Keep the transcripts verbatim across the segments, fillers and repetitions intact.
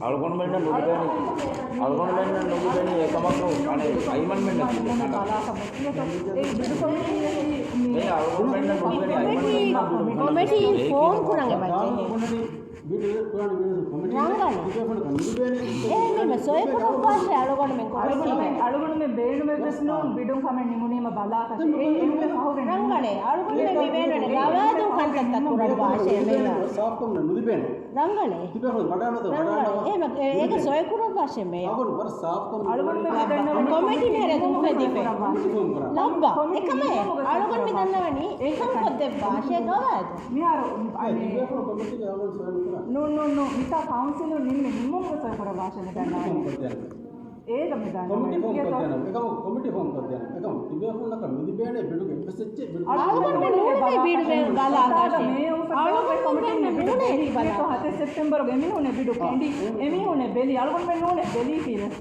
އަޅުގަނޑުމެންނަށް ނުލިބޭނީ، އަޅުގަނޑުމެންނަށް ނުލިބޭނީ އެކަމަކު އަނެއް އައިމަންމެންނަށް ލިބޭ. އެ ބިޑު ކޮމިޓީ މި އަޅުގަނޑުމެން ކޮމިޓީ، ކޮމިޓީ ފޯމް ކުރަން އެބަޖެހޭ. ރަނގަޅު. އެހެންވީމަ ސޮއިކުރައްވާށޭ އަޅުގަނޑުމެން ކޮމިޓީގަ. އަޅުގަނޑުމެން ބޭނުމެއްވެސް ނޫން ބިޑުން ކަމެއް ނިމުނީމަ ބަލާކަށެއް. އެ އެންމެ ފަހުގެ ރަނގަޅޭ. އަޅުގަނޑުމެން މި ބޭނުން ގަވާއިދު ކަންތައްތައް ކުރައްވާށޭ މޭލާ. ރަނގަޅޭ. ރަނގަޅޭ. އެހެން އޭގަ ސޮއިކުރައްވާށޭ މޭލާ. ކޮމިޓީ މޭރެ އުފެދިފަ. ލައްބާ. އެކަމޭ. އަޅުގަނޑު މި ދަންނަވަނީ އެކަން ކޮށްދެއްވާށޭ ގަވާއިދު. މިހާރު ނޫން، ނޫން، ނޫން. މިތާ ކައުންސިލުން ނިންމި ނިންމުމުގެ ސޮއިކުރައްވާށޭ މި ދަންނަވަނީ. އޭގަ މި ދަންނަވަނީ. ކޮމިޓީ ފޯމް ކޮށްދޭނަމޭ. އެކަމަކު ކޮމިޓީ ފޯމް ކޮށްދޭނަމޭ. އެކަމަކު ތިބޭފުޅުންނަކަށް ނުލިބޭނެ ބިޑުގެ އެއްވެސް އެއްޗެއް ބިޑު އަޅުގަނޑުމެން ނޫނޭ ބިޑު ބަލާކަށެއް. އަޅުގަނޑުމެން ނޫނޭ ބިޑު ބަލާ. ހަތެއް ސެޕްޓެމްބަރުގެ އެމީހުންނެ ބިޑު ކެނޑި. އެމީހުންނެ ބެލި. އަޅުގަނޑުމެން ނޫނޭ ބެލީފީވެސް.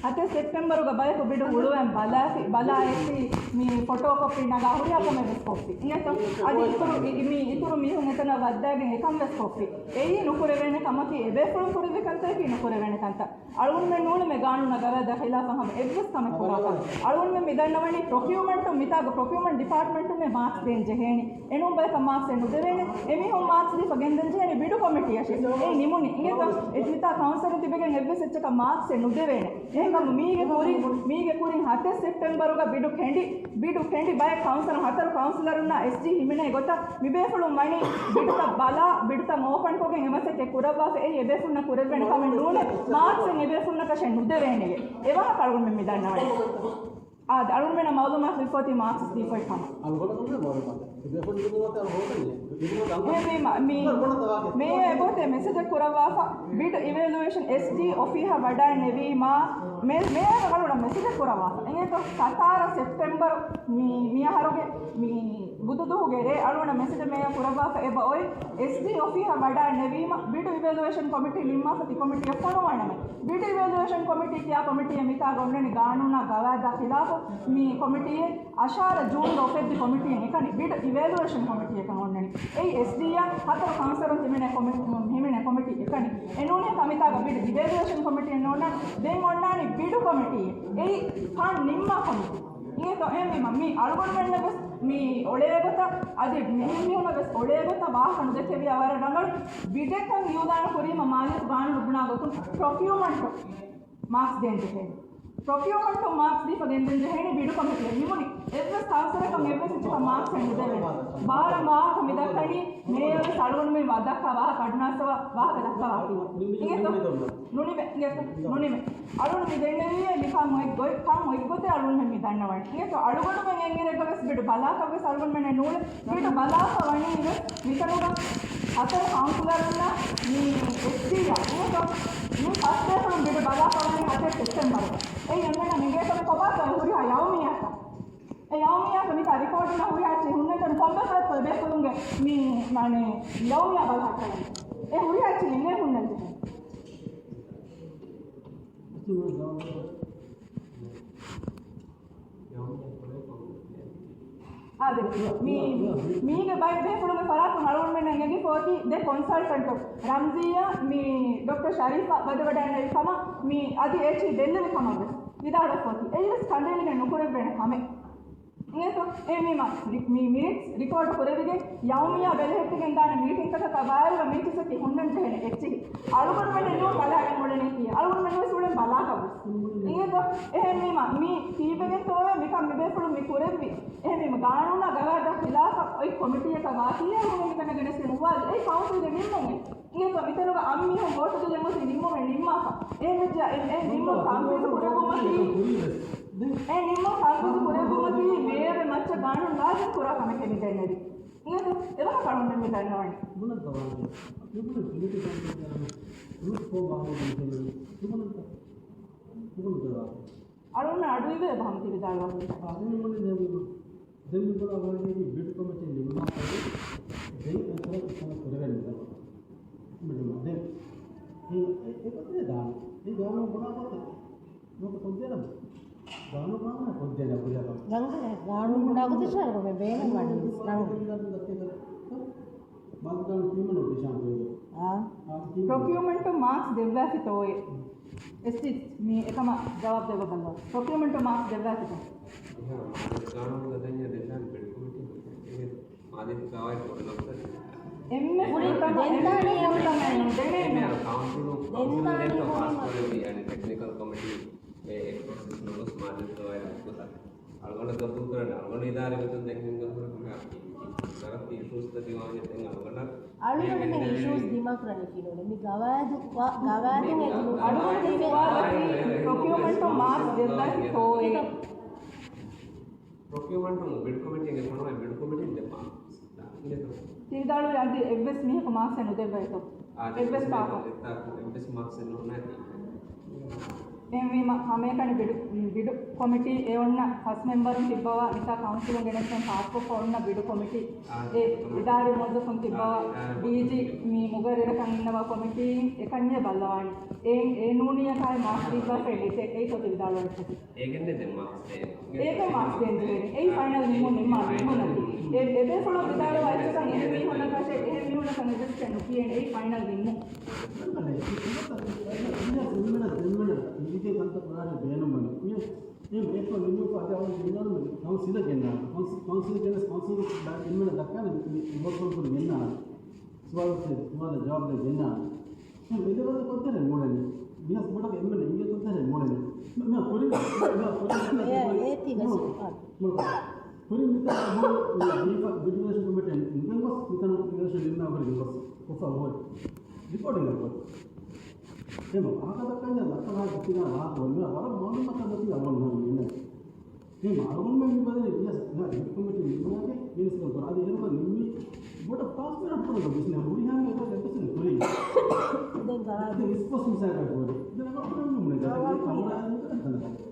ހަތެއް ސެޕްޓެމްބަރުގަ ބަޔަކު ބިޑު ހުޅުވަން ބަލާފި، ބަލާ އެއްޗި މި ފޮޓޯ ކޮޕީ ނަގާ ހުރިހާ ކަމެއް ވެސް ކޮށްފި. އިނގޭތޯ؟ އަދި އިތުރު، މި އިތުރު މީހުން އެތަނަށް ވައްދާގެން އެކަން ވެސް ކޮށްފި. އެއީ ނުކުރެވޭނެ ކަމަކީ، އެބޭފުޅުން ކުރެއްވި ކަންތައް އެކީ ނުކުރެވޭނެ ކަންތައް. އަޅުގަނޑުމެން ނޫނީމަ ގާނޫނާ ގަވާއިދާ ޚިލާފަށް ހަމަ އެއްވެސް ކަމެއް ކުރާކަށް. އަޅުގަނޑުމެން މި ދަންނަވަނީ ޕްރޮކިއުމަންޓު، މިތާގަ ޕްރޮކިއުމަންޓް ޑިޕާޓްމަންޓުން މާކްސް ދޭން ޖެހޭނީ. އެނޫން ބަޔަކަށް މާކްސް އެއް ނުދެވޭނެ. އެމީހުން މާކްސް ދީފަ ގެންދަން ޖެހޭނީ ބިޑު ކޮމިޓީއަށޭ. އެއީ ނިމުނީ. އިނގޭތޯ؟ އެ މިތާ ކައުންސިލުން ތިބެގެން އެއްވެސް އެއްޗަކަށް މާކްސް އެއް ނުދެވޭނެ. އެހެންކަމުން މީގެ ކުރިން، މީގެ ކުރިން ހަތެއް ސެޕްޓެމްބަރުގަ ބިޑު ކެނޑި، ބިޑު ކެނޑި ބައެއް ކައުންސިލަރުން، ހަތަރު ކައުންސިލަރުންނާ އެސްޖީ ހިމެނޭ ގޮތަށް މިބޭފުޅުން ވަނީ ބިޑުތައް ބަލާ، ބިޑުތައް އޯޕަންކޮށްގެން އެ މަސައްކަތް ކުރައްވާފަ. އެއީ އެބޭފުޅުންނަށް ކުރެވޭނެ ކަމެއް ނޫނޭ، މާކްސް އެއް އެބޭފުޅުންނަކަށެއް ނުދެވޭނެޔޭ. އެވާހަކަ އަޅުގަނޑުމެން މި ދަންނަވަނީ. އާދެ، އަޅުގަނޑުމެންނަށް މައުލޫމާތު ލިބިފައޮތީ މާކްސް ދީފައި ކަމަށް. އެހެންވީމަ، މި، މި އެބައޮތޭ މެސެޖެއް ކުރައްވާފަ، ބިޑް އިވެލުއޭޝަން އެސްޖީ އޮފީހަށް ވަޑައިންނެވީމާ، މޭ، މޭޔަރ އަޅުގަނޑަށް މެސެޖެއް ކުރައްވާފަ. އިނގޭތޯ؟ ސަތާރަ ސެޕްޓެމްބަރު މި، މިއަހަރުގެ މި ބުދުދުވަހުގެ ރޭ އަޅުގަނޑަށް މެސެޖެއް މޭޔަރ ކުރައްވާފަ އެބައޮތް އެސްޖީ އޮފީހަށް ވަޑައިންނެވީމަ، ބިޑް އިވެލުއޭޝަން ކޮމިޓީ ނިންމާފަ ތި ކޮމިޓީއަށް ފޮނުވާނަމޭ. ބިޑް އިވެލުއޭޝަން ކޮމިޓީ ކިޔާ ކޮމިޓީއެއް މިތާގަ އޮންނަނީ ގާނޫނާ ގަވާއިދާ ޚިލާފު މި ކޮމިޓީއެއް. އަށާރަ ޖޫންގަ އުފެއްދި ކޮމިޓީއެއް އެކަނި، ބިޑް އިވެލުއޭޝަން ކޮމިޓީއެއްކަން އޮންނަނީ. އެއީ އެސްޑީއާ ހަތަރު ކައުންސިލަރުން ހިމެނޭ ކޮމި-، ހިމެނޭ ކޮމިޓީ އެކަނި. އެނޫނީ ކަމިތާގަ ބިޑް އިވެލުއޭޝަން ކޮމިޓީއެއް ނޯންނާނެ. ދެން އޮންނާނީ ބިޑު ކޮމިޓީއެއް. އެއީ ފަން ނިންމާ ކޮމިޓީ. އިނގޭތޯ އެހެންވީމަ މި އަޅުގަނޑުމެންނަށް ވެސް މި އޮޅޭ ގޮތަށް އަދި މިހެން މީހުނަށް ވެސް އޮޅޭ ގޮތަށް ވާހަކަ ނުދެކެވިއްޔާ ވަރަށް ރަނގަޅު. ބިޑެއްކަން އިއުލާނު ކުރީމަ މާލީ ގާނޫނު ބުނާ ގޮތުން ޕްރޮކިއުމަންޓު މާކްސް ދޭން ޖެހޭ. ޕްރޮކިއުމަންޓު މާކްސް ދީފަ ގެންދަން ޖެހޭނީ ބިޑު ކޮމިޓީއަށް. ނިމުނީ އެއްވެސް ކައުންސިލަކަށް އެއްވެސް އެއްޗަކަށް މާކްސް އެއް ނުދެވޭނެ. ބާރަ ވާހަކަ މި ދައްކަނީ މޭޔަރ ވެސް އަޅުގަނޑުމެން ވާ ދައްކާ ވާހަކަ، އަޑުނާސްތަވާ ވާހަކަ ދައްކާ ވާހަކަ. ނުނިމޭ، ނުނިމޭ. ނުނިމޭ. އަޅުން މި ދެންނެވިއޭ މިކަން އޮތް ގޮތް، ކަން އޮތް ގޮތެއް އަޅުން މި ދަންނަވަނީ. އިނގޭތޯ އަޅުގަނޑުމެން އެންގިރޭގަވެސް ބިޑު ބަލާކަށްވެސް އަޅުގަނޑުމެންނެއް ނޫޅެ. ބިޑު ބަލާފަ ވަނީ ވެސް މިތަނުގަ ހަތަރު ކައުންސިލަރުންނަށް މި އެސްޑީއާ އިނގޭތޯ މި ފަސް ބޭފުޅުން ބިޑު ބަލާފަ ވަނީ ހަތެއް ސެޕްޓެމްބަރު. އެއީ އެންމެނަށް އިނގޭތޯ ކޮބާތޯ އެ ހުރިހާ ޔައުމިއްޔާތައް. އެ ޔައުމިއްޔާގަ މިތާ ރިކޯޑުންނަށް ހުރިހާ އެއްޗެއް ހުންނަންޖެހޭ ކޮންމެ ފަރަތްތޯ ބޭފުޅުންގެ މި، މާނަ، ޔައުމިއްޔާ ބަލަހައްޓަނީ. އެ ހުރިހާ އެއްޗެއް އެނގޭ ހުންނަންޖެހޭ. އާދެ، މީ، މީގެ ބައެއް ބޭފުޅުންގެ ފަރާތުން އަޅުގަނޑުމެންނަށް އެނގިފަ އޮތީ ދެ ކޮންސަލްޓަންޓު ރަމްޒިއްޔާ މި ޑޮކްޓަރ ޝަރީފާ ވަދެވަޑައިގެންނެވި ކަމަށް މި އަދި އެއްޗެއް ދެންނެވި ކަމަށް ވެސް. ވިދާޅުވެފަ އޮތީ. އެއީވެސް ކަނޑައެޅިގެން ނުކުރެވޭނެ ކަމެއް. އިނގޭތޯ؟ އެހެންވީމަ، މި، މި މިނިޓްސް ރިކޯޑް ކުރެވިގެން ޔައުމިއްޔާ ބެލެހެއްޓިގެން ދާނެ މީޓިންތަކަކާ ބާރުގަ މީޓިންސްއަކީ ހުންނަން ޖެހޭނެ އެއްޗެހި. އަޅުގަނޑުމެންނެއް ނޫން ބަލާގެން އުޅެނީކީ. އަޅުގަނޑުމެން ވެސް އުޅެން ބަލާކަށް ވެސް. އިނގޭތޯ؟ އެހެންވީމަ، މި ތީބެގެންތޯއޭ މިކަން މިބޭފުޅުން މި ކުރެއްވީ. އެހެންވީމަ، ގާނޫނާ ގަވާއިދާ ޚިލާފަށް އޮތް ކޮމިޓީއަކަށް ވާތީ އަޅުގަނޑު މިތަނަށް ގެނެސްގެން އުވާލި. އެއީ ކައުންސިލްގެ ނިންމުމެއް. އިނގޭތޯ މިތަނުގަ އަށް މީހުން ވޯޓު ދީގެން ގޮސް ނިންމުމެއް ނިންމާފަ. އެހެންވެއްޖެ އެ، އެ ނިންމުން ތަންފީޒު ކުރެއްވުމަކީ، އެ ނިންމުން ތަންފީޒު ކުރެއްވުމަކީ މޭޔަރުގެ މައްޗަށް ގާނޫނު ލާޒިމް ކުރާ ކަމެކޭ މި ދެންނެވީ. އިނގޭތޯ އެވާހަކަ އަޅުގަނޑުމެން މި ދަންނަވަނީ. އަޅުގަނޑު އަޑުއިވޭ ބަހަމަ ތި ވިދާޅުވާ. ދެން މި ބަލާ ވަނީ ބިޑް ކޮމިޓީ ނިމުމާ ކޮށް ދެން އެކަން ކުރެވެން ދެން މި ދެން އެ، އެ، އެ ގޮތެއް ދާން. އެ ގާނޫނު ބުނާ ގޮތެއް. ނުކުތް ކޮށްދޭނަމަ. ގާނޫނު ބުނާ ކޮށްދޭނަ ބުރިޔާ ކަމެއް. ރަނގަޅޭ، ގާނޫނު ބުނާ ގޮތަށް ޝަރު މެ ބޭނުން ވަނީ. ރަނގަޅޭ. މާލެ ކީއްވެ ނޯޓިސް އާން ކުރެއްވި؟ ޕްރޮކިއުމަންޓު މާކްސް ދެއްވާތިތޯއޭ؟ އެސްޓީ މި އެކަމަށް ޖަވާބު ދެއްވަބަލަ. ޕްރޮކިއުމަންޓު މާކްސް ދެއްވާތިތޯ؟ މާލެ ޤާނޫނުގަ ދަންޏާ ދެންނާނެ ބިޑް ކޮމިޓީ މާލެ ކާވާއި ކޮޑުލަފްތަ އެންމެ ފުރިހަމަ ދެންނާނީ އެންމެ ފުރިހަމަ ކައުންސިލު، ދެންނާނީ ކައުންސިލު ފުރިހަމަ. ޕާސް ކޮށްލެއްވި އަނެއް ޓެކްނިކަލް ކޮމިޓީ އެ ޕްރޮސެސް ނުގޮސް މާލެ ކާވާއި ގޮތަށް. އަޅުގަނޑަށް ގަބޫލު ކުރަން، އަޅުގަނޑު އިދާރީ ގޮތުން ދެން ހިންގަން ހުރި ކަމެއް އަކީ ތަރައްޤީ އިޝޫސްތައް ދިމާވެ ދެން އަޅުގަނޑަށް އަޅުގަނޑުމެން އިޝޫސް ދިމާކުރަނީ ކިހިނެއް؟ މި ގަވާއިދު، ގަވާއިދުން އެ ދިނުން އަޅުގަނޑުގެ ސުވާލަކީ ޕްރޮކިއުމަންޓު މާކްސް ދެއްވާތި ތޯއޭ؟ ޕްރޮކިއުމަންޓު ބިޑް ކޮމިޓީގެ ފޮނުވާ ބިޑް ކޮމިޓީން ދެއްވާ. ތި ވިދާޅުވި އަދި އެއްވެސް މީހަކު މާކްސްއެއް ނުދެއްވައިތޯ؟ އާ، އެއްވެސް ޕާކަށް. އެއްވެސް މާކްސްއެއް ނޯންނާތީ. އެހެންވީމަ، ހަމައެކަނި ބިޑު، ބިޑު ކޮމިޓީ އެ އޮންނަ ފަސް މެމްބަރުން ތިއްބަވާ، މިތާ ކައުންސިލުން ގެނެސްގެން ފާސްކޮށްފަ އޮންނަ ބިޑު ކޮމިޓީ، އާ، އެ އިދާރީ މުވައްޒަފުން ތިއްބަވާ، އާ، ޑީޖީ މި މުގައްރިރަކަށް އިންނަވާ ކޮމިޓީއިން އެކަންޏެއް ބައްލަވާނެ. އެ، އެ ނޫނީއަކާއި މާކްސް ދީފަ އެ އެތެއް އެއް ތޮތި ވިދާޅުވަންތަ؟ އޭގެންނޭ ދެން މާކްސް ދޭން. އޭގެ މާކްސް ދޭން ޖެހޭނެ. އެއީ ފައިނަލް ނިންމުން ނިންމާ ނިންމުމަކީ. އެ، އެބޭފުޅުން ވިދާޅުވާ އެއްޗަކަށް އެހެން މީހުންނަކަށެއް، އެހެން މީހުންނަކަށް އެއްވެސް ނުކިޔޭނެ. އެއީ ފައިނަލް ނިންމުން. ކައުންސިލަށް ގެންނާނެ. ކައުންސިލަށް ގެންނާނެ. ކައުންސިލަށް ގެންނާނެ. ކައުންސިލަށް ގެންނާނެ. ސުވާލު، ސުވާލަށް ޖަވާބު ދޭން ގެންނާނެ. މި ލެވެލް ކޮންތައް މޫޅެން؟ މިހާ ބޮޑަށް އެންމެން އިނގޭ ކޮންތައް މޫޅެން؟ މި، މި ކުރިން، މި ކުރިން އޭ، އޭތި ގަސް. ކުރިން މިތާ ބިޑް ކޮމިޓީ ނިންމަން ގޮސް މިތަނަށް ރިޕޯޓެއް ގެންގޮސް ކޮށްފަ ހޯއް. ރިޕޯޓެއް ގެންގޮސް. އެހެން ވާހަކަ ދައްކަން ލައްކަ ވާހަކަ ދެއްކި ވާހަކަ ވަންނަ ވަރަށް މަޢުލޫމާތު ނެތި އަވަން ނޫން. އެ މަޢުލޫމާތު މި ބަދަލު ވިޔަސް ނާ ރިޕޯޓް ކޮމިޓީ ނިންމާގެ މިނިސްޓަރު ކުރާ އަދި އެރުގަ ނިންމީ ބޮޑަށް ޕާސް ކުރާ ކުރާ ބިސްނެ ހުރިހާ އެކަ އެއްވެސް ކުރީ. ދެން ގަވާއިދު. އެ ރިސްޕޮންސް މިސާލަކަށް ކުރީ. ދެން އަގަ އަކުރަން ނުމުނެ ގަވާއިދު.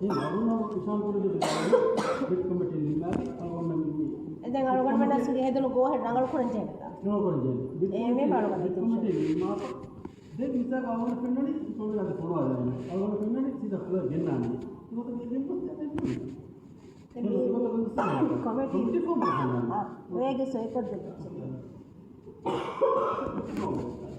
އެ މަޢުލޫމާތު އިޝާން ކުރެއްވި ރިޕޯޓް ކޮމިޓީ ނިންމާގެ އަޅުގަނޑުމެން ނިންމީ. އެ ދެން އަޅުގަނޑުމެން އަސްލު ހެދުނު ގޯހެއް ރަނގަޅު ކުރަން ޖެހޭތާ. ރަނގަޅު ކުރަން ޖެހޭ. އެ މީ ރިޕޯޓް ކޮމިޓީ ނިންމާފަ. ދެން މިސާލަކަށް އަޅުގަނޑަށް ފެންނަނީ ކޮންމެ އަދި ފޮނުވާލާނެ. އަޅުގަނޑަށް ފެންނަނީ ސީދާ ފުލަށް ގެންނާނީ. އެގޮތަށް ގެންގޮސް ދެން އެ މީ ކޮމިޓީ ފޯމް ކޮމިޓީ ފޯމް ކޮމިޓީ ފޯމް އާ، ރޭގެ ސޮއިކޮށް ދެއްވައްޗެ. ކޮމިޓީ ފޯމް.